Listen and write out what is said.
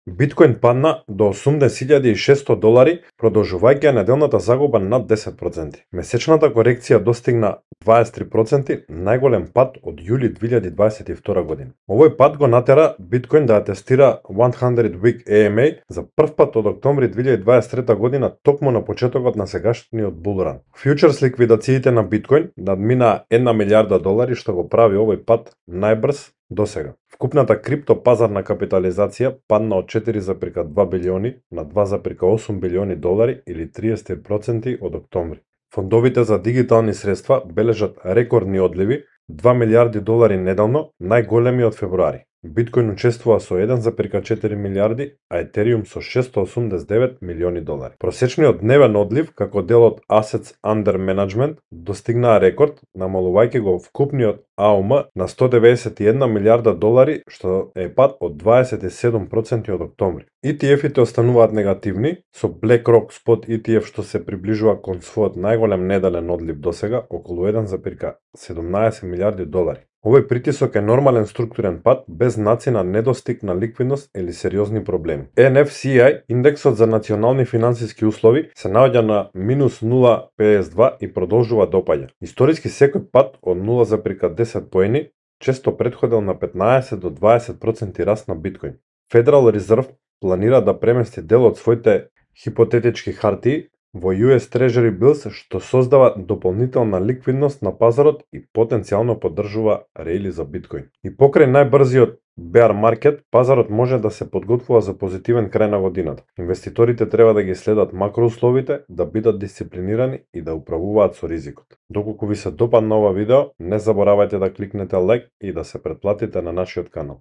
Биткоин падна до $80,600, продолжувајќи неделната загуба над 10%. Месечната корекција достигна 23%, најголем пад од јули 2022 година. Овој пад го натера биткоин да ја тестира 100 Week EMA за прв пат од октомври 2023 година, токму на почетокот на сегашниот булран. Фјучерс ликвидациите на биткоин надминаа $1 милијарда, што го прави овој пад најбрз досега. Вкупната криптопазарна капитализација падна од 4,2 билиони на 2,8 билиони долари или 30% од октомври. Фондовите за дигитални средства бележат рекордни одливи, $2 милијарди неделно, најголеми од февруари. Биткоин учествува со 1,4 милијарди, а Етериум со $689 милиони. Просечниот дневен одлив како дел од Assets Under Management достигнаа рекорд, намалувајќи го вкупниот АУМ на $191 милијарда, што е пад од 27% од октомври. ETF-ите остануваат негативни, со BlackRock Spot ETF што се приближува кон својот најголем неделен одлив досега, околу $1,17 милијарди. Овој притисок е нормален структурен пат без знаци на недостиг на ликвидност или сериозни проблеми. NFCI, индексот за национални финансиски услови, се наоѓа на минус 0,52 и продолжува да опаѓа. Историски секој пат од 0,10 поени често претходел на 15 до 20% раст на биткоин. Federal Reserve планира да премести дел од своите хипотетички хартии во US Treasury Bills, што создава дополнителна ликвидност на пазарот и потенцијално поддржува рејли за биткоин. И покрај најбрзиот bear market, пазарот може да се подготвува за позитивен крај на годината. Инвеститорите треба да ги следат макроусловите, да бидат дисциплинирани и да управуваат со ризикот. Доколку ви се допадна ова видео, не заборавајте да кликнете лайк и да се претплатите на нашиот канал.